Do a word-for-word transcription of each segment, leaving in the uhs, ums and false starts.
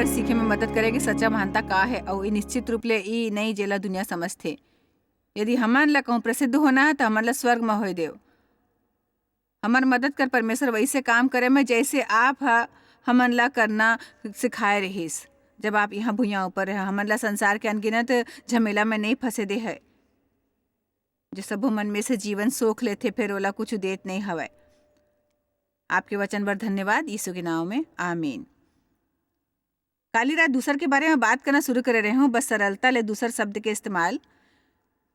सीखे में मदद करे कि सच्चा महानता का है, अउ ई निश्चित रूप ले ई नई जेला दुनिया समझथे। यदि हमन ला कहूँ प्रसिद्ध होना है, तो हमन ला स्वर्ग में होए देव। हमर मदद कर परमेश्वर वैसे काम करे में, जैसे आप ह हमन ला करना सिखाए रहिस। जब आप यहाँ भुइयां ऊपर रहे, हमन ला संसार के अनगिनत झमेला में नहीं फंसे दे है, जो सबो मन में से जीवन सोख लेथे, फिर ओला कुछ देत नहीं हवय। आपके वचन बर धन्यवाद, यीशु के नाम में, आमीन। काली रात दूसर के बारे में बात करना शुरू करे रहे हूँ, बस सरलता ले दूसर शब्द के इस्तेमाल।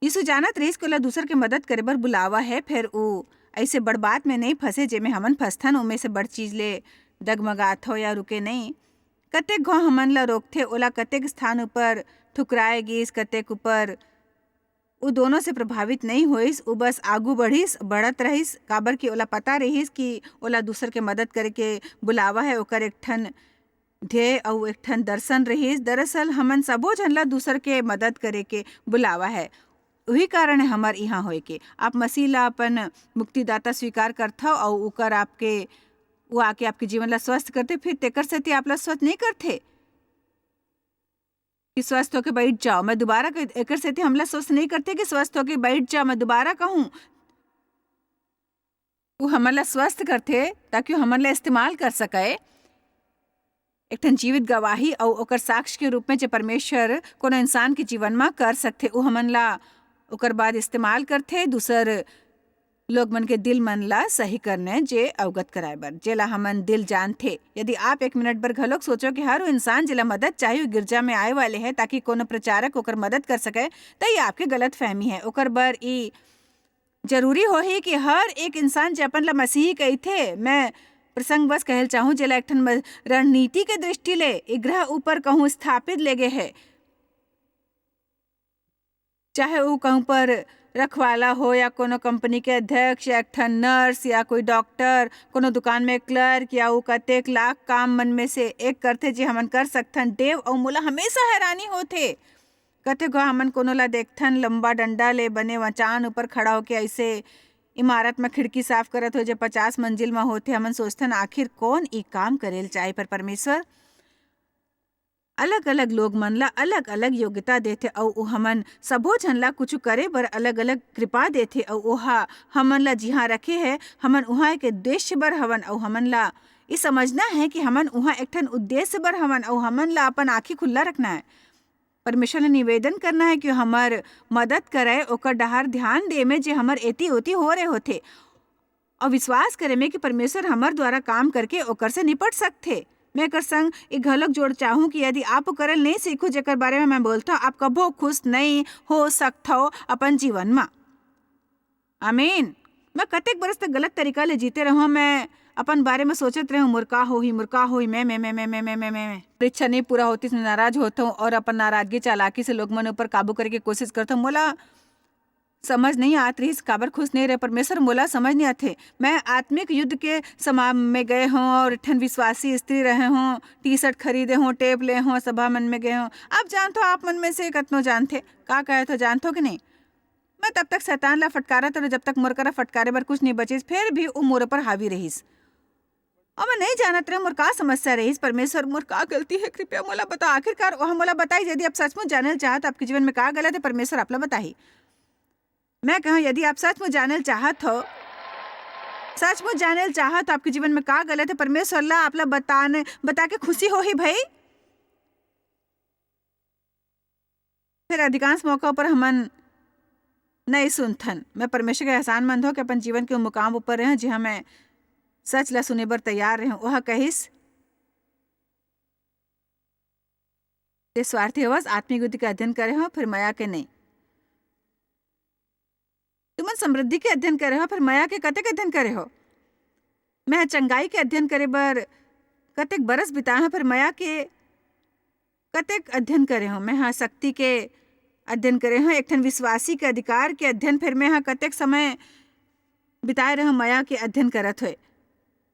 यीशु जानत रहिस कि ओला दूसर के मदद करे बर बुलावा है, फिर वो ऐसे बड़ बात में नहीं फंसे, जेमे हमन फंसथन, ओमे से बड़ चीज ले डगमगाथव या रुके नहीं। कतेक घाव हमन ला रोकथे, ओला कतेक स्थान ऊपर ठुकराए गिस, कतेक ऊपर उ दोनों से प्रभावित नहीं होइस। उ बस आगू बढ़िस, बढ़त रहिस, काबर कि ओला पता रहिस कि ओला दूसर के मदद करे के बुलावा है, ओकर एक ठन ध्येय अउ एक ठन दर्शन रहिस। दरअसल हमन सबो झन ला दूसर के मदद करे के बुलावा है, उही कारण है हमर इहाँ होए के। आप मसीह ला अपन मुक्तिदाता स्वीकार करथव अउ उकर आपके, वो आके आपके जीवन ला स्वस्थ करथे, फिर तेकर सेती आप ला स्वस्थ नहीं करथे कि स्वस्थ होके बैठ जाओ। मैं दोबारा कह, एकर सेती हमला स्वस्थ नहीं करथे कि स्वस्थ होके बैठ जाओ। मैं दोबारा कहूँ, वो हमन ला स्वस्थ करथे ताकि वो हमन ला इस्तेमाल कर सके, एक ठन जीवित गवाही अउ ओकर साक्ष्य के रूप में, जे परमेश्वर कोनो इंसान के जीवन म कर सकथे, वो हमन ला ओकर बाद इस्तेमाल करथे दूसर लोग मन के दिल मन ला सही करने जे अवगत कराए बर, जेला हमन दिल जानथे। यदि आप एक मिनट बर घलोक सोचो कि हर वो इंसान जेला मदद चाहिए, वो गिरजा में आए वाले है ताकि कोनो प्रचारक ओकर मदद कर सके, त ये आपके गलत फहमी है। ओकर बर ई जरूरी होही कि हर एक इंसान जे अपन ला मसीही कहिथे, मैं प्रसंगवश कहल चाहूँ, जेला एक ठन म-, रणनीति के दृष्टि ले ए ग्रह ऊपर कहूँ स्थापित लेगे है, चाहे वो कहूँ पर रखवाला हो या कोनो कंपनी के अध्यक्ष या एक ठन नर्स या कोई डॉक्टर, कोनो दुकान में क्लर्क या वो कतेक लाख काम मन में से एक करथे जे हमन कर सकथन। डेव अउ मोला हमेशा हैरानी होथे, कतेक घाव हमन कोनो ला देखथन लंबा डंडा ले बने मचान ऊपर खड़ा होके ऐसे इमारत में खिड़की साफ करत हो जे पचास मंजिल में होथे। हमन सोचथन आखिर कौन ई काम करेल चाहे, पर परमेश्वर अलग-अलग लोग मन ला अलग-अलग योग्यता देथे अउ ओ हमन सबो झन ला कुछु करे बर अलग-अलग कृपा देथे अउ ओहा हमन ला जिहाँ रखे हे, हमन उहाँ एक उद्देश्य बर हवन अउ हमन ला ये समझना है कि हमन उहाँ एक ठन उद्देश्य बर हवन अउ हमन ला अपन आँखी खुल्ला रखना है। परमेश्वर ला निवेदन करना है कि हमर मदद करे, ओकर डहार ध्यान दे में जे हमर एती ओती हो रहे होथे। अउ विश्वास करे में कि परमेश्वर हमर द्वारा काम करके ओकर से निपट सकथे। मैं एकर संग ए घलोक जोड़ चाहूँ कि यदि आप ओ करल नहीं सीखो, जेकर बारे में मैं बोलथव, आप कभो खुश नहीं हो सकथव अपन जीवन म। आमीन। मैं कतेक बरस तक गलत तरीका ले जीते रहूँ, मैं अपन बारे में सोचत रहूँ, "मोर का होही, मोर का होही, मैं, मैं, मैं।" परीक्षा नहीं पूरा होतिस, मैं नाराज होथव और अपन नाराजगी चालाकी से लोग मन ऊपर काबू करे के कोशिश करथव। मोला समझ नहीं आत रहिस, काबर खुश नहीं रहे। परमेश्वर मोला समझ नहीं आथे। मैं आत्मिक युद्ध के समा में गए हों और एक ठन विश्वासी स्त्री रहे हों, टी शर्ट खरीदे हों, टेप ले हों, सभा मन में गए हों। आप जानथव, आप मन में से कतनो जानथे, का कहे थव जानथव कि नहीं? मैं तब तक शैतान ला फटकारत रहूं, जब तक मोर करा फटकारे बर कुछ नहीं बचिस, फिर भी वो मोर ऊपर हावी रहिस। और मैं नहीं जानत रहे मोर का समस्या रहिस। परमेश्वर, मोर का गलती है, कृपया मोला बता। आखिरकार वह मोला बताई, यदि आप सचमुच जानल चाहत, आपके जीवन में का गलत है, परमेश्वर आप ला बताही। मैं कहूँ, यदि आप सचमुच जानल चाहत हो, सचमुच जानल चाहत हो, आपके जीवन में का गलत है, परमेश्वर ला आप ला बताने, बता के खुशी होही भाई। फिर अधिकांश मौका पर हमन नहीं सुनथन। मैं परमेश्वर के एहसानमंद हो कि अपन जीवन के मुकाम ऊपर रहे, जिहाँ मैं सच ला सुने बर तैयार रहे। वह कहिस, "ते स्वार्थी हवस, आत्मिक युद्ध के अध्ययन करे हो, फिर मया के नहीं। तुमन समृद्धि के अध्ययन करे हो, फिर मया के कतेक अध्ययन करे हो? मैं चंगाई के अध्ययन करे बर कतेक बरस बिताए हो, फिर मया के कतेक अध्ययन करे हो?" मैं हा शक्ति के अध्ययन करे हो, एक ठन विश्वासी के अधिकार के अध्ययन, फिर मैं हा कतेक समय बिताए रहे हो मया के अध्ययन करत होए।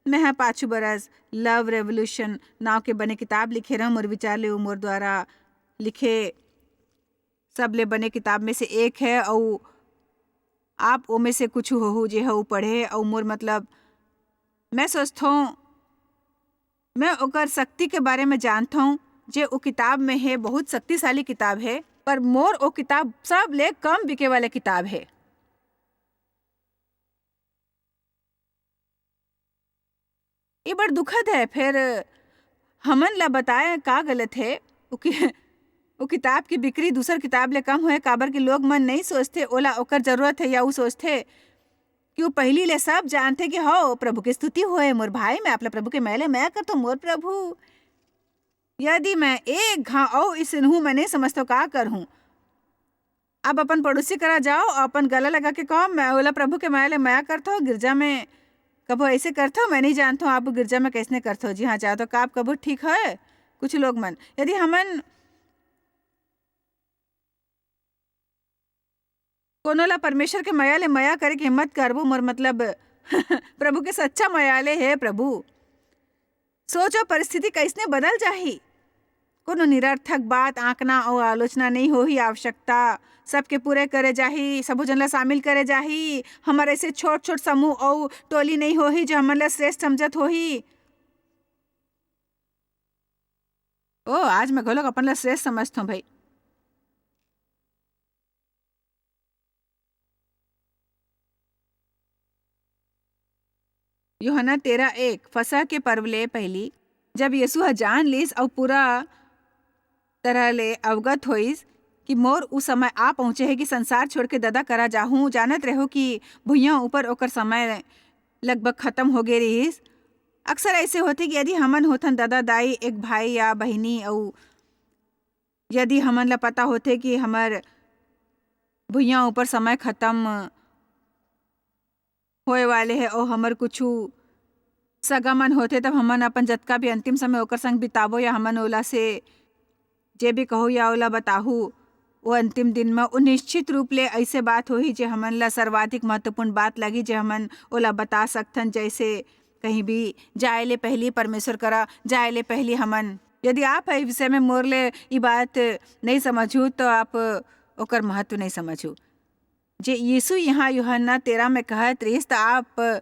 मैं हा पाछू बरस लव रेवोल्यूशन नाव के बने किताब लिखे रहे हो, मोर विचार ले वो मोर द्वारा लिखे सबले बने किताब में से एक है, अउ आप ओमे से कुछ होहू जे ह उ पढ़े, अउ मोर मतलब, मैं सोचथों, मैं ओकर शक्ति के बारे में जानथों, जे ओ किताब में हे, बहुत शक्तिशाली किताब हे, पर मोर ओ किताब सब ले कम बिके वाले किताब हे। ये बड़ दुखद हे। फेर हमन ला बताए का गलत हे? ओ कि-, ओ किताब के बिक्री दूसर किताब ले कम होए, काबर कि लोग मन नहीं सोचथे ओला ओकर जरूरत हे, या ऊ सोचथे कि वो पहिली ले सब जानथे कि हव, प्रभु के स्तुति होए, मोर भाई, मैं आपला प्रभु के मया ले मया करथों, मोर प्रभु। यदि मैं एक घांव अउ इस इनहू में नहीं समझथों, का करहूं? अब अपन पड़ोसी करा जाओ, अपन गला लगा के कहो, "मैं ओला प्रभु के मया ले मया करथों।" गिरजा में कभो ऐसे करथों, मैं नहीं जानथों आप गिरजा में कैसने करथों। जी हाँ, जाओ तो का आप कभो ठीक है? कुछ लोग मन, यदि हमन कोनो ला परमेश्वर के मया ले मया करे के हिम्मत करबो, मोर मतलब प्रभु के सच्चा मया ले, हे प्रभु, सोचो परिस्थिति कैसने बदल जाही। कोनो निरर्थक बात, आंकना अउ आलोचना नहीं होही। आवश्यकता सबके पूरे करे जाही, सबो जन ला शामिल करे जाही। हमर ऐसे छोट-छोट समूह अउ टोली नहीं होही, जो हमन ला श्रेष्ठ समझत होही। ओ, आज मैं घलोक अपन ला श्रेष्ठ समझथों भाई। यूहन्ना तेरह एक, फसह के पर्व ले पहिली, जब यीशु ह जान लीस अऊ पूरा तरह ले अवगत होइस कि मोर ऊ समय आ पहुँचे हे कि संसार छोड़ के ददा करा जाहूँ, जानत रेहो कि भुइयां ऊपर ओकर समय लगभग खत्म हो गे रिहिस। अक्सर ऐसे होथे कि यदि हमन होथन ददा, दाई, एक भाई या बहिनी, अऊ यदि हमन ला पता होथे कि हमर भुइयां ऊपर समय खत्म होए वाले हे अऊ हमर कुछु सगा मन होथे, तब हमन अपन जतका भी अंतिम समय ओकर संग बिताबो या हमन ओला से जे भी कहू या ओला बताहू, ओ अंतिम दिन म ओ निश्चित रूप ले अइसे बात होही, जे हमन ला सर्वाधिक महत्वपूर्ण बात लगही, जे हमन ओला बता सकथन, जैसे कहीं भी जाए ले पहिली परमेश्वर करा, जाए ले पहिली हमन। यदि आप ह ए विषय में मोर ले ई बात नइ समझहू, तो आप ओकर महत्व नइ समझहू। जे यीशु यहाँ यूहन्ना तेरह में कहत रिहिस, त आप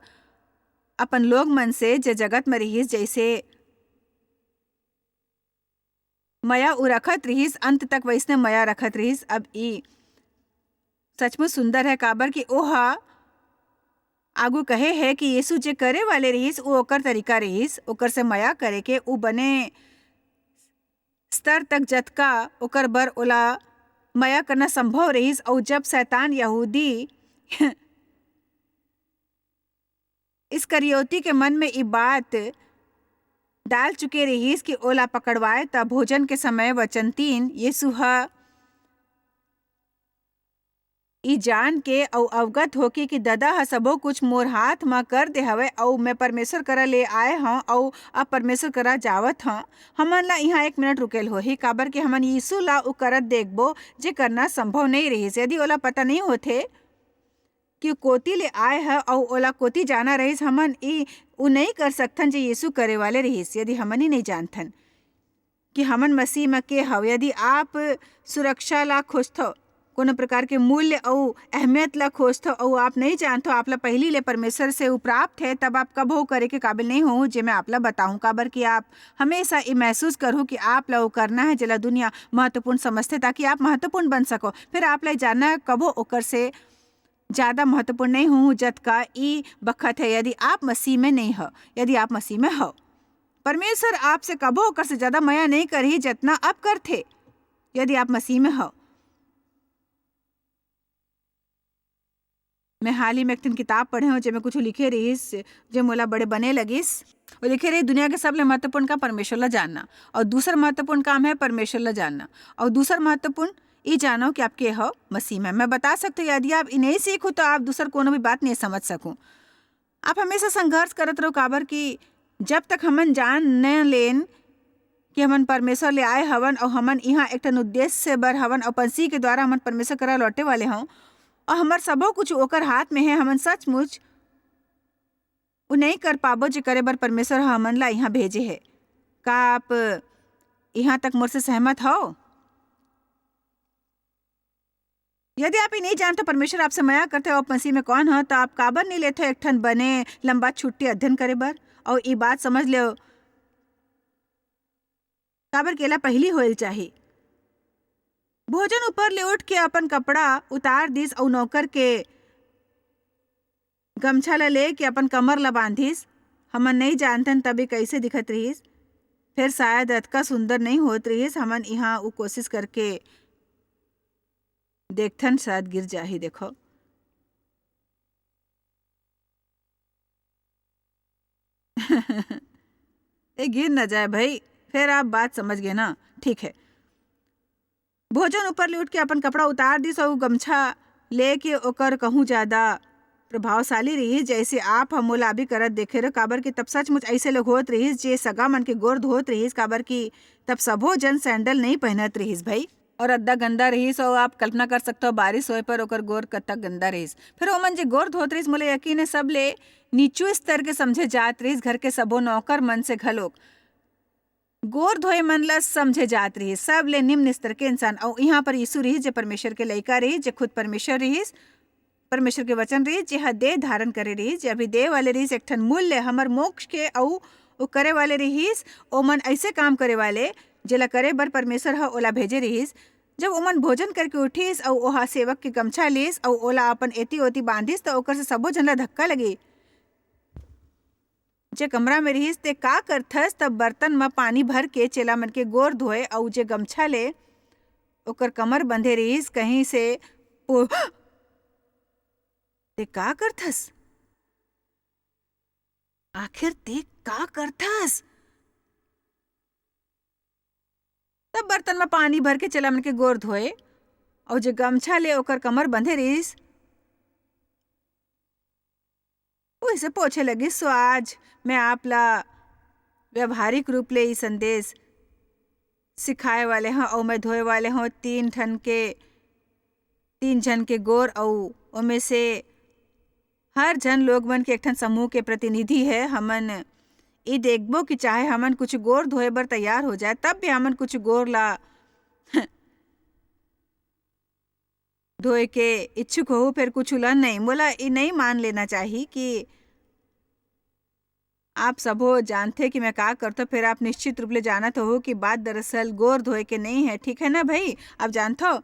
अपन लोग मन से, जे जगत में रिहिस, जैसे मया उ रखत रिहिस, अंत तक वैसने मया रखत रिहिस। अब ई सचमुच सुंदर हे, काबर कि ओह आगू कहे हे कि यीशु जे करे वाले रिहिस, उ ओकर तरीका रिहिस, ओकर से मया करे के, उ बने स्तर तक जतका ओकर बर ओला मया करना संभव रिहिस। अउ जब शैतान यहूदी इस्करियोती के मन में ई बात डाल चुके रिहिस कि ओला पकड़वाए, त भोजन के समय वचन तीन, यीशु ह ई जान के अउ अवगत होके कि ददा ह सबो कुछ मोर हाथ म कर दे हवय अउ मैं परमेश्वर करा ले आए हंव अउ अब परमेश्वर करा जावत हंव। हमन ला इहाँ एक मिनट रुकेल होही, काबर कि हमन यीशु ला उ करत देखबो, जे करना संभव नइ रिहिस। यदि ओला पता नइ होथे कि कोती ले आए ह अउ ओला कोती जाना रहिस, हमन ई उ नइ कर सकथन, जे यीशु करे वाले रिहिस, यदि हमन ही नइ जानथन। कि हमन मसीह म के हव। यदि आप सुरक्षा ला खोजथव, कोनो प्रकार के मूल्य अउ अहमियत ला खोजथव अउ आप नइ जानथव, आप ला पहिली ले परमेश्वर से उ प्राप्त हे, तब आप कभू करे के काबिल नइ होहू, जे मैं आप ला बताऊं, काबर कि आप हमेशा ये महसूस करहू कि आप ला वो करना हे, जेला दुनिया महत्वपूर्ण समझथे, ताकि आप महत्वपूर्ण बन सको। फिर आप ला जानना कभू ओकर से ज्यादा महत्वपूर्ण नइ होहू, जतका ई बखत हे, यदि आप मसीह में नइ हव, यदि आप मसीह में हव। परमेश्वर आपसे कभो ओकर से ज्यादा मया नइ करही, जतना अब करथे, यदि आप मसीह में हव। मैं हाल ही में एक ठन किताब पढ़े हंव, जेमे कुछ लिखे रिहिस, जे मोला बड़े बने लगिस। वो लिखे रहिस, दुनिया के सबले महत्वपूर्ण काम परमेश्वर ला जानना, अउ दूसर महत्वपूर्ण काम हे परमेश्वर ला जानना, अउ दूसर महत्वपूर्ण ई जानव कि आप के हव मसीह में। मैं बता सकथव, यदि आप ई नइ सीखहू, त आप दूसर कोनो भी बात नइ समझ सकहू। आप हमेशा संघर्ष करत रहू, काबर कि जब तक हमन जान न लेन कि हमन परमेश्वर ले आए हवन अउ हमन इहाँ एक ठन उद्देश्य बर हवन अउ मसीह के द्वारा हमन परमेश्वर करा लौटे वाले हव अउ हमर सबो कुछ ओकर हाथ में हे, हमन सचमुच उ नइ कर पाबो, जे करे बर परमेश्वर ह हमन ला इहाँ भेजे हे। का आप इहाँ तक मोर से सहमत हव? यदि आप ई नइ जानथव, परमेश्वर आपसे मया करथे अउ आप मसीह में कौन ह, त आप काबर नइ लेथव एक ठन बने लंबा छुट्टी अध्ययन करे बर? अउ ई बात समझ लेव, काबर के एला पहिली होएल चाही। भोजन ऊपर ले उठ के अपन कपड़ा उतार दिस अउ नौकर के गमछा ला लेके अपन कमर ला बांधिस। हमन नइ जानथन तब ए कइसे दिखत रिहिस, फेर शायद अतका सुंदर नइ होत रिहिस। हमन इहाँ उ कोशिश करके देखथन, शायद गिर जाही। देखो। ए, गिर न जाए भाई, फेर आप बात समझ गे ना। ठीक है। भोजन ऊपर ले उठ के अपन कपड़ा उतार दिस अउ गमछा लेके ओकर कहूँ ज्यादा प्रभावशाली रिहिस, जइसे आप ह मोला अभी करत देखे रहो, काबर कि तब सचमुच अइसे लोग होत रिहिस, जे सगा मन के गोर धोत रिहिस, काबर कि तब सबो जन सैंडल नइ पहनत रिहिस भाई। और अद्दा गंदा रिहिस, और आप कल्पना कर सकते हो, बारिश होए पर ओकर गोर कतक गंदा रिहिस। फिर ओमन जे गोर धोत रिहिस, मोला यकीन है, सब ले नीचू स्तर के समझे जात रिहिस, घर के सबो नौकर मन से घलोक। गोर धोए मन ला समझे जात रिहिस, सब ले निम्न स्तर के इंसान। अउ इहाँ पर यीशु रिहिस, जे परमेश्वर के लइका रिहिस, जे खुद परमेश्वर रिहिस, परमेश्वर के वचन रिहिस, जे ह देह धारण करे रिहिस, जे अभी देह वाले रिहिस, एक ठन मूल्य, हमर मोक्ष के, अउ ओ करे वाले रिहिस, ओमन अइसे काम करे वाले, जेला करे बर परमेश्वर ह ओला भेजे रिहिस। जब ओमन भोजन करके उठिस, अउ ओहा सेवक के गमछा लिस, अउ ओला अपन एती ओती बांधिस, त ओकर से सबो झन ला धक्का लगे। जे कमरा में रिहिस, "ते का करथस?" तब बर्तन म पानी भर के चेला मन के गोर धोए, अउ जे गमछा ले ओकर कमर बंधे रिहिस, कहीं से पो-, "ते का करथस? आखिर ते का करथस?" तब बर्तन म पानी भर के चेला मन के गोर धोए, अउ जे गमछा ले ओकर कमर बंधे रिहिस, ओइसे पोछे लगिस। सो आज मैं आप ला व्यावहारिक रूप ले ई संदेश सिखाए वाले हंव, अउ मैं धोए वाले हंव तीन ठन के, तीन झन के गोर, अउ ओमे से हर झन लोग मन के एक ठन समूह के प्रतिनिधि है। हमन ई देखबो कि चाहे हमन कुछ गोर धोए बर तैयार हो जाए, तब भी हमन कुछ गोर ला धोए के इच्छुक होहू, फेर कुछ ला नहीं। मोला ई नहीं मान लेना चाही कि आप सबो जानथे कि मैं का करथों, फेर आप निश्चित रूप ले जानत होहू कि बात दरअसल गोर धोए के नहीं है, ठीक है ना भाई? आप जानथो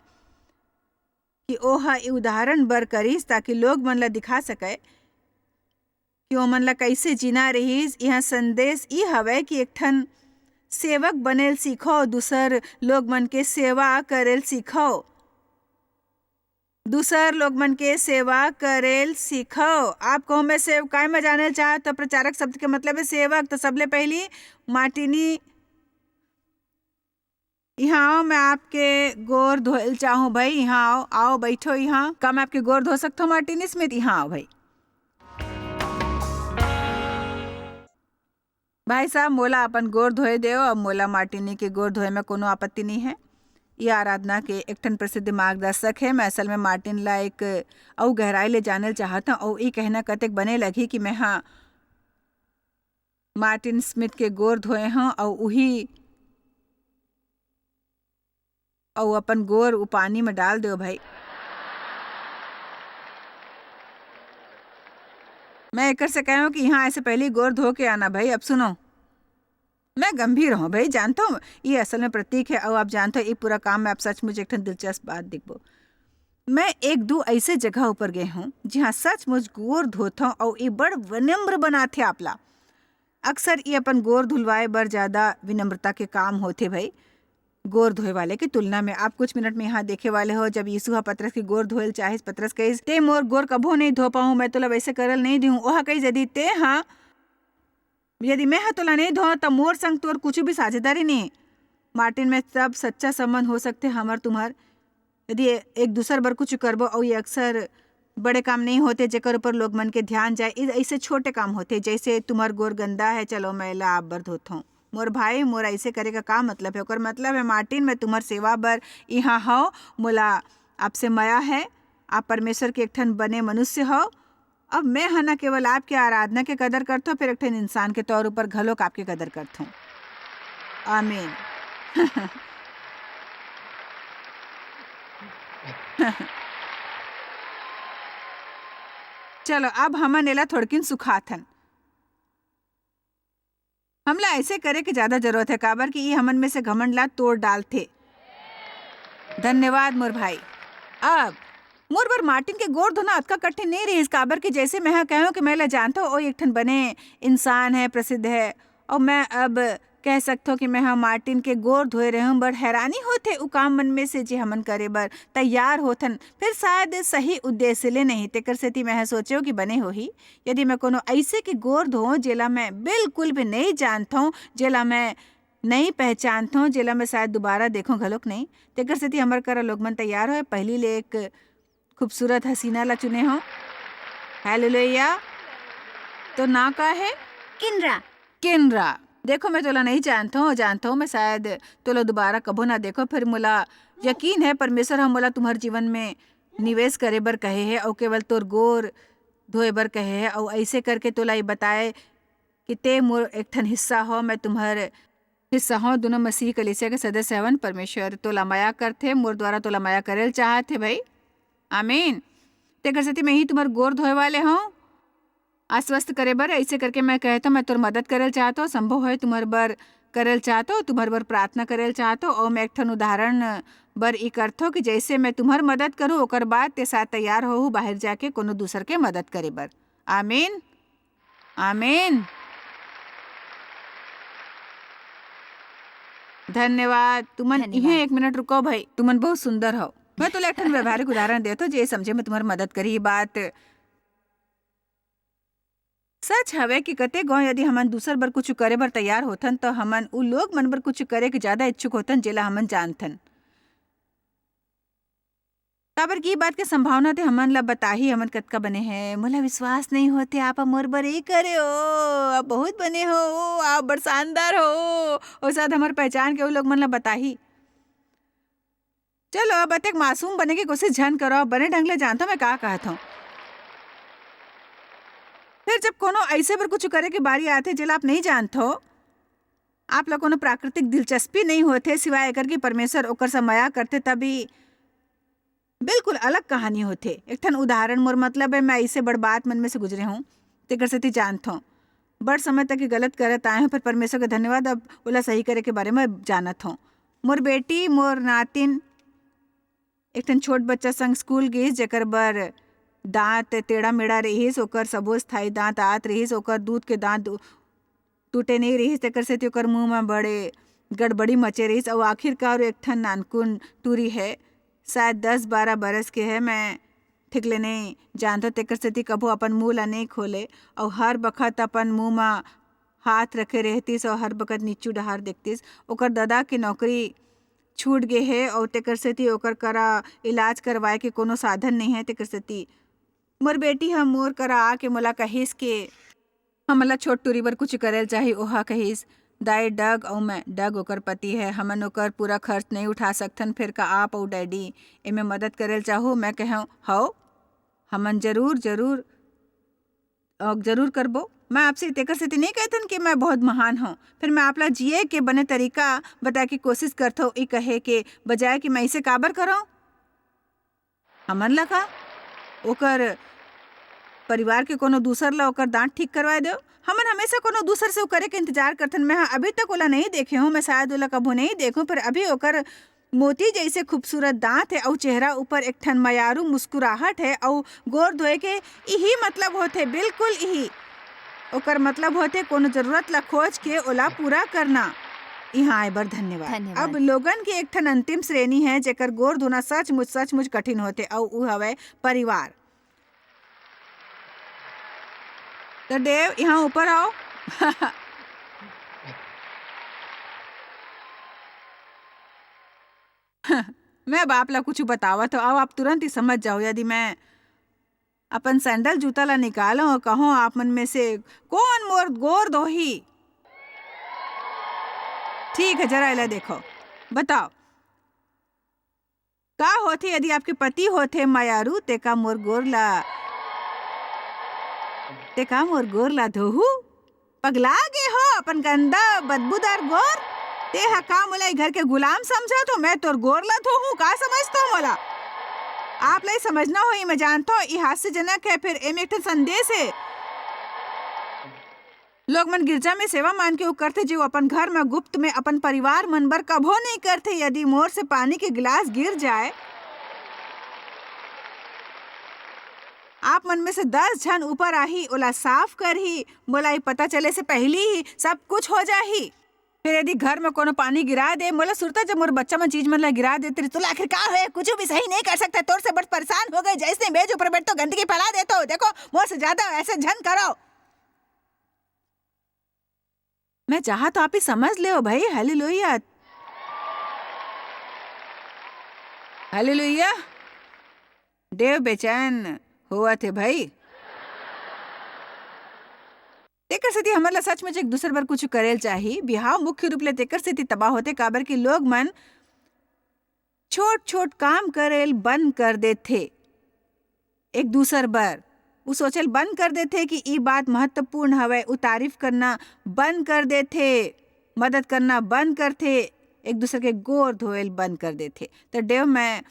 कि ओह ई उदाहरण बर करिस, ताकि लोग मन ला दिखा सके कि ओमन ला कइसे जीना रिहिस। इहाँ संदेश ई हवय कि एक ठन सेवक बनेल सीखो, दूसर लोग मन के सेवा करेल सीखो, दूसर लोग मन के सेवा करेल सीखो। आप कहूँ मैं सेवकाई में जाने चाहत, तो प्रचारक शब्द के मतलब है सेवक। तो सबले पहली मार्टिनी इहाँ आओ, मैं आपके गोर धोएल चाहूँ भाई। इहाँ आओ, आओ बैठो इहाँ। का मैं आपके गोर धो सकता हूँ मार्टिन स्मिथ? इहाँ आओ भाई। भाई साहब, मोला अपन गोर धोए देव। अब मोला मार्टिनी के गोर धोए में कोनो आपत्ति नहीं है। ये आराधना के एक ठन प्रसिद्ध मार्गदर्शक है। मैं असल में मार्टिन ला एक अउ गहराई ले जानल चाहत हूँ, अउ ई कहना कतेक बने लगही कि मैं हाँ मार्टिन स्मिथ के गोर धोए हंव अउ उही, अउ अपन गोर उ पानी में डाल देव भाई। मैं एकर से कहे हंव कि इहाँ ऐसे पहली गोर धो के आना भाई। अब सुनो, मैं गंभीर हंव भाई, जानथो, ये असल में प्रतीक है। अउ आप जानथो, ये पूरा काम में आप सचमुच एक ठन दिलचस्प बात देखबो। मैं एक दू ऐसे जगह ऊपर गए हंव, जिहाँ सचमुच गोर धोथो अउ ये बड़ विनम्र बनाथे आपला। अक्सर ये अपन गोर धुलवाए बर ज्यादा विनम्रता के काम होथे भाई, गोर धोए वाले के तुलना में। आप कुछ मिनट में यहाँ देखे वाले हो, जब यीशु ह पतरस के गोर धोएल चाहिस, पतरस कहिस, "ते मोर गोर कभो नहीं धो पाहूं, मैं तोला वैसे करल नहीं दिहूं।" ओह कहिस, "यदि ते ह, यदि मैं ह तोला नहीं धों, त मोर संग तोर कुछ भी साझेदारी नहीं।" मार्टिन, में तब सच्चा संबंध हो सकथे हमर तुम्हर, यदि ए-, एक दूसर बर कुछ करबो, अउ ये अक्सर बड़े काम नहीं होते, जेकर ऊपर लोग मन के ध्यान जाए। ई ऐसे छोटे काम होते, जैसे तुम्हर गोर गंदा है, चलो मैं एला आप बर धोथों। मोर भाई, मोर ऐसे करे का का मतलब है? ओकर मतलब है, मार्टिन, मैं तुम्हर सेवा बर इहाँ हव, मोला आपसे मया है, आप परमेश्वर के एक ठन बने मनुष्य हव। अब मैं ह न केवल आपके आराधना के कदर करथों, फिर एक ठन इंसान के तौर ऊपर घलोक आपके कदर करथों। आमीन। चलो, अब हमन एला थोड़किन सुखाथन। हमला ऐसे करे के ज्यादा जरूरत है, काबर कि ये हमन में से घमंड ला तोड़ डालथे। धन्यवाद मोर भाई। अब मोर बर मार्टिन के गोर धोना अतका कठिन नहीं रहिस, काबर कि जैसे मैं ह कहूँ कि मैं ला जानथो, ओ एक ठन बने इंसान है, प्रसिद्ध है, और मैं अब कह सकथो कि मैं ह मार्टिन के गोर धोए रहे हूँ। बड़ हैरानी होथे उ काम मन में से जे हमन करे बर तैयार होथन, फिर शायद सही उद्देश्य ले नहीं। तेकर सेती मैं ह सोचेव कि बने होही यदि मैं कोनो ऐसे के गोर धोऊं जेला मैं बिल्कुल भी नहीं जानथो, जेला मैं नहीं पहचानथो, जेला मैं शायद दोबारा देखो घलोक नहीं। तेकर सेती हमर करा लोग मन तैयार होए। पहली ले एक खूबसूरत हसीना ला चुने हो। हालेलुया। तो नाव का है? किनरा। किनरा। देखो, मैं तोला नहीं जानथो, जानथो मैं शायद तोला दोबारा कभो ना देखो, फिर मोला यकीन है परमेश्वर ह मोला तुम्हर जीवन में निवेश करे बर कहे है, अउ केवल तोर गोर धोए बर कहे है, अउ ऐसे करके तोला ये बताए कि ते मोर एक ठन हिस्सा हो, मैं तुम्हर हिस्सा हो, दोनों मसीह कलीसिया के सदस्य हवन। परमेश्वर तोला मया करथे, मोर द्वारा तोला मया करेल चाहत हे भाई। आमीन। तेकर सेती मैं ही तुम्हर गोर धोए वाले हूँ, आश्वस्त करे बर। ऐसे करके मैं कहत हूँ, मैं तोर मदद करेल चाहत हूँ, संभव होय तुम्हर बर करेल चाहत हूँ, तुम्हर बर प्रार्थना करेल चाहत हूँ, और मैं एक ठन उदाहरण बर ई करथो कि जैसे मैं तुम्हर मदद करूँ, ओकर बाद ते शायद तैयार होहू बाहर जाके कोनो दूसर के मदद करे बर। आमीन, आमीन। धन्यवाद। तुमन धन्यवाद। इहें एक मिनट रुको भाई, तुमन बहुत सुंदर हो। मैं तोला एक ठन व्यवहारिक उदाहरण देत हूँ, जे समझे में तुम्हर मदद करही। बात सच हवे कि कते गो यदि हमन दूसर बर कुछ करे बर तैयार होथन, तो हमन उ लोग मन बर कुछ करे के ज्यादा इच्छुक होथन, जेला हमन जानथन। काबर कि ई बात के संभावना ते हमन ला बताही, हमन कतका बने हैं। मोला विश्वास नहीं होते, आप मोर बर ई करे हो, आप बहुत बने हो, ओ, आप बड़ शानदार हो। और शायद हमर पहचान के उ लोग मन ला बताही। चलो, अब अतेक मासूम बने के कोशिश झन करो, बने ढंग ले जानथो मैं का कहत हूँ। फिर जब कोनो ऐसे बर कुछ करे के बारी आथे, जेला आप नहीं जानथो, आप ला कोनो प्राकृतिक दिलचस्पी नहीं होथे, सिवाय एकर कि परमेश्वर ओकर से मया करथे, तभी बिल्कुल अलग कहानी होथे। एक ठन उदाहरण मोर मतलब है, मैं ऐसे बड़ बात मन में से गुजरे हूँ, तेकर सेती जानथो। बड़ समय तक ये गलत करत आए हूँ, पर परमेश्वर के धन्यवाद, अब ओला सही करे के बारे में जानत हूँ। मोर बेटी, मोर नातिन, एक ठन छोट बच्चा संग स्कूल गिस, जेकर बर दांत टेढ़ा-मेढ़ा रिहिस, ओकर सबो स्थायी दांत आत रिहिस, ओकर दूध के दांत टूटे नइ रिहिस, तेकर सेती ओकर मुंह म बड़े गड़बड़ी मचे रिहिस अउ आखिरकार एक ठन नानकुन टूरी हे, शायद दस बारह बरस के हे, मैं ठीक ले नइ जानथव, तेकर सेती कभू अपन मुंह ला नइ खोले अउ हर बखत अपन मुंह म हाथ रखे रहतिस अउ हर बखत नीचू डहार देखतिस। ओकर ददा के नौकरी छूट गे हे अउ तेकर सेती ओकर करा इलाज करवाए के कोनो साधन नइ हे, तेकर सेती मोर बेटी ह मोर करा आके मोला कहिस के हमन ला छोट टूरी बर कुछ करे ल चाही। ओहा कहिस, "दाई, डग अउ मैं," डग ओकर पति हे, "हमन ओकर पूरा खर्च नइ उठा सकथन, फेर का आप अउ डैडी एमे मदद करे ल चाहू?" मैं कहेंव, "हव, हमन जरूर, जरूर, अ, जरूर करबो।" मैं आपसे तेकर सेती नइ कहथन कि मैं बहुत महान हव, फेर मैं आप ला जिए के बने तरीका बताए के कोशिश करथव, ई कहे के बजाय कि मैं इसे काबर करव? हमन ला का ओकर परिवार के कोनो दूसर ला ओकर दांत ठीक करवाए देव? हमन हमेशा कोनो दूसर से ओ करे के इंतजार करथन। मैं ह अभी तक ओला नइ देखे हूँ, मैं शायद ओला कभू नइ देखूँ, पर अभी ओकर मोती जइसे खूबसूरत दांत हे अउ चेहरा ऊपर एक ठन मयारू मुस्कुराहट हे अउ गोर धोए के इही मतलब होथे, बिल्कुल इही। ओकर मतलब होथे कोनो जरूरत ला खोज के ओला पूरा करना। इहाँ आए बर धन्यवाद। धन्यवाद। अब लोगन के एक ठन अंतिम श्रेणी हे, जेकर गोर धोना सचमुच, सचमुच कठिन होथे, अउ उ हवय परिवार। त देव, इहाँ ऊपर आओ। मैं अब आप ला कुछ बतावत हूँ, अब आप तुरंत ही समझ जाओ। यदि मैं अपन सैंडल जूता ला निकालूं अउ कहूं आप मन में से कोन मोर गोर धोही? ठीक है, जरा एला देखो, बताओ, का होथे यदि आपके पति होथे मयारू, ते का मोर गोर ला, ते का मोर गोर ला धोहू? पगला गे हो अपन गंदा बदबूदार गोर। ते ह का मोला ए घर के गुलाम समझत हो? मैं तोर गोर ला धोहूं, का समझत हो मोला? आप ला ई समझना होही, मैं जानत हो ई हास्यजनक है, फिर एमे एक ठन संदेश है। लोग मन गिरजा में सेवा मान के उ करथे, जो अपन घर में गुप्त में अपन परिवार मन बर कभो नहीं करथे। यदि मोर से पानी के गिलास गिर जाए, आप मन में से दस झन ऊपर आही, ओला साफ करही, मोला ये पता चले से पहली ही सब कुछ हो जाही। फिर यदि घर में कोनो पानी गिरा दे, मोला सुरता जब मोर बच्चा मन चीज मन ला गिरा देते रही, तोला आखिर का होए? कुछ भी सही नहीं कर सकता। तोर से बड़ परेशान हो गए, जैसे मेज ऊपर बैठ तो गंदगी फैला दे। तो देखो, मोर से ज्यादा ऐसे झन करो। मैं चाहा तो आप ही समझ ले भाई। Hallelujah, hallelujah. देव बेचैन होवत हे भाई। तेकर सेती हमन ला सचमुच एक दूसर बर कुछ करेल चाही। बिहाव मुख्य रूप ले तेकर सेती तबाह होथे, काबर कि लोग मन छोट-छोट काम करेल बंद कर देथे एक दूसर बर। उ सोचेल बंद कर देथे कि ई बात महत्वपूर्ण हवय, उ तारीफ करना बंद कर देथे, मदद करना बंद करथे, एक दूसर के गोर धोएल बंद कर देथे। त देव, मैं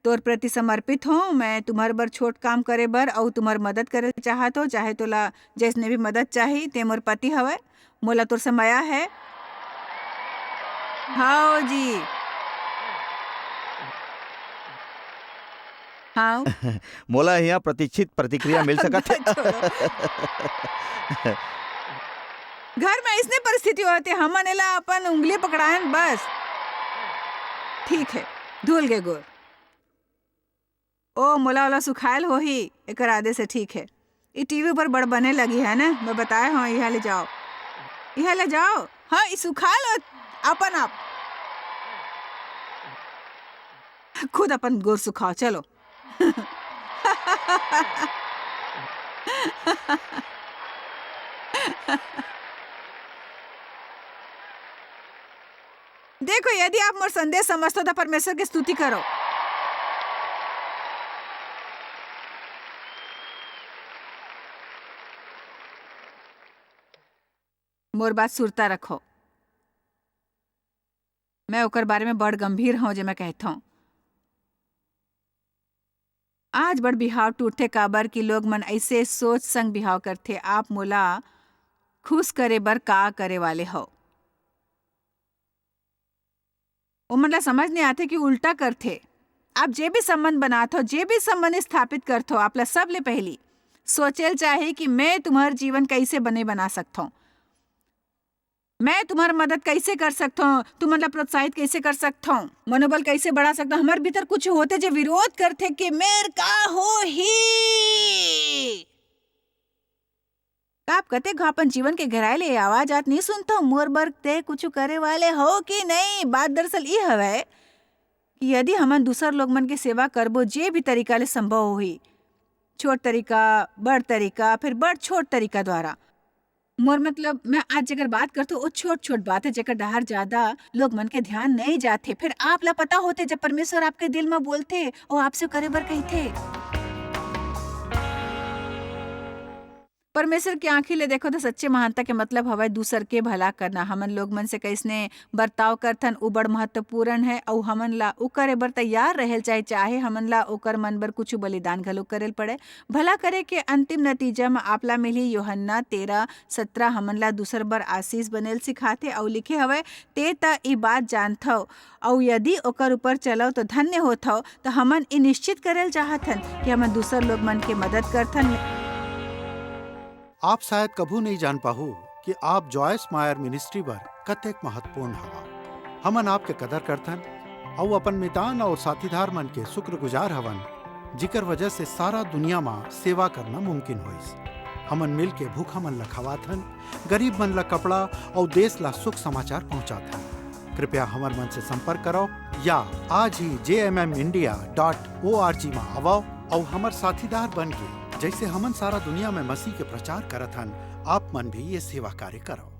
तोर प्रति समर्पित हों। मैं तुम्हर बर छोट काम करे बर अउ तुम्हर मदद करे चाहत हों, चाहे तोला जैसने भी मदद चाही। ते मोर पति हवय, मोला तोर से मया है। हाव जी। हाव। मोला यहाँ प्रतीक्षित प्रतिक्रिया मिल सकत हे। छोड़ो। घर में इसने परिस्थिति होथे, हमन एला अपन उंगली पकड़ायन बस। ठीक है, धुल गे गोर। ओ, मोला ओला सुखायल होही, एकर आदे से ठीक है। ई टीवी ऊपर बड़ बने लगी है ना, मैं बताए हूँ, इहाँ ले जाओ, इहाँ ले जाओ। हाँ, ई सुखायल हो अपन आप। खुद अपन गोर सुखाओ, चलो। देखो, यदि आप मोर संदेश समझथो, त परमेश्वर के स्तुति करो। मोर बात सुरता रखो। मैं ओकर बारे में बड़ गंभीर हूँ, जे मैं कहथौं। आज बड़ बिहाव टूटथे, काबर कि लोग मन ऐसे सोच संग बिहाव करथे, "आप मोला खुश करे बर का करे वाले हव?" ओमन ला समझ नहीं आथे कि उल्टा करथे। आप जे भी संबंध बनात हो, जे भी संबंध स्थापित करत हो, आप ला सबले पहली सोचेल चाही कि मैं तुम्हार जीवन कैसे बने बना सकत हूँ, मैं तुम्हार मदद कैसे कर सकत हूँ, तुमन ला प्रोत्साहित कैसे कर सकत हूँ, मनोबल कैसे बढ़ा सकत हूँ। हमार भीतर कुछ होथे जे विरोध करथे कि मेर का होही। का आप कतेक घां अपन जीवन के गहराई ले ये आवाज आत नहीं सुनथव, "मोर बर ते कुछु करे वाले हो कि नहीं?" बात दरअसल ई हवय कि यदि हमन दूसर लोग मन के सेवा करबो, जे भी तरीका ले संभव होही, छोट तरीका, बड़ तरीका, फिर बड़ छोट तरीका द्वारा। मोर मतलब, मैं आज जेकर बात करथों, वो छोट-छोट बात है, जेकर डहार ज्यादा लोग मन के ध्यान नहीं जाथे। फिर आप ला पता होथे, जब परमेश्वर आपके दिल में बोलथे, वो आपसे करे बर कहिथे। परमेश्वर के आँखी ले देखो त सच्चे महानता के मतलब हवय दूसर के भला करना। हमन लोग मन से कइसने बर्ताव करथन, उ बड़ महत्वपूर्ण है, अउ हमन ला उ करे बर तैयार रहेल चाही, चाहे हमन ला ओकर मन बर कुछु बलिदान घलो करेल पड़े। भला करे के अंतिम नतीजा म आप ला मिलही। यूहन्ना तेरह सत्रह हमन ला दूसर बर आशीष बनेल सिखाथे, अउ लिखे हवय, "ते त ई बात जानथव, अउ यदि ओकर ऊपर चलव, तो धन्य होथव।" तो हमन ई निश्चित करेल चाहत हन कि हमन दूसर लोग मन के मदद करथन। आप शायद कभू नहीं जान पाहू कि आप जॉयस मायर मिनिस्ट्री बर कतेक महत्वपूर्ण हवा। हमन आपके कदर करथन अउ अपन मितान और साथीदार मन के शुक्रगुजार हवन, जिकर वजह से सारा दुनिया मा सेवा करना मुमकिन होइस। हमन मिल के भूखा मन ला खवाथन, गरीब मन ला कपड़ा अउ देश ला सुख समाचार पहुंचाथन। कृपया हमर मन से संपर्क करो या आज ही J M M India dot O R G मा आवव अउ हमर साथीदार बन के, जैसे हमन सारा दुनिया में मसीह के प्रचार करत हन, आप मन भी ये सेवा कार्य करो।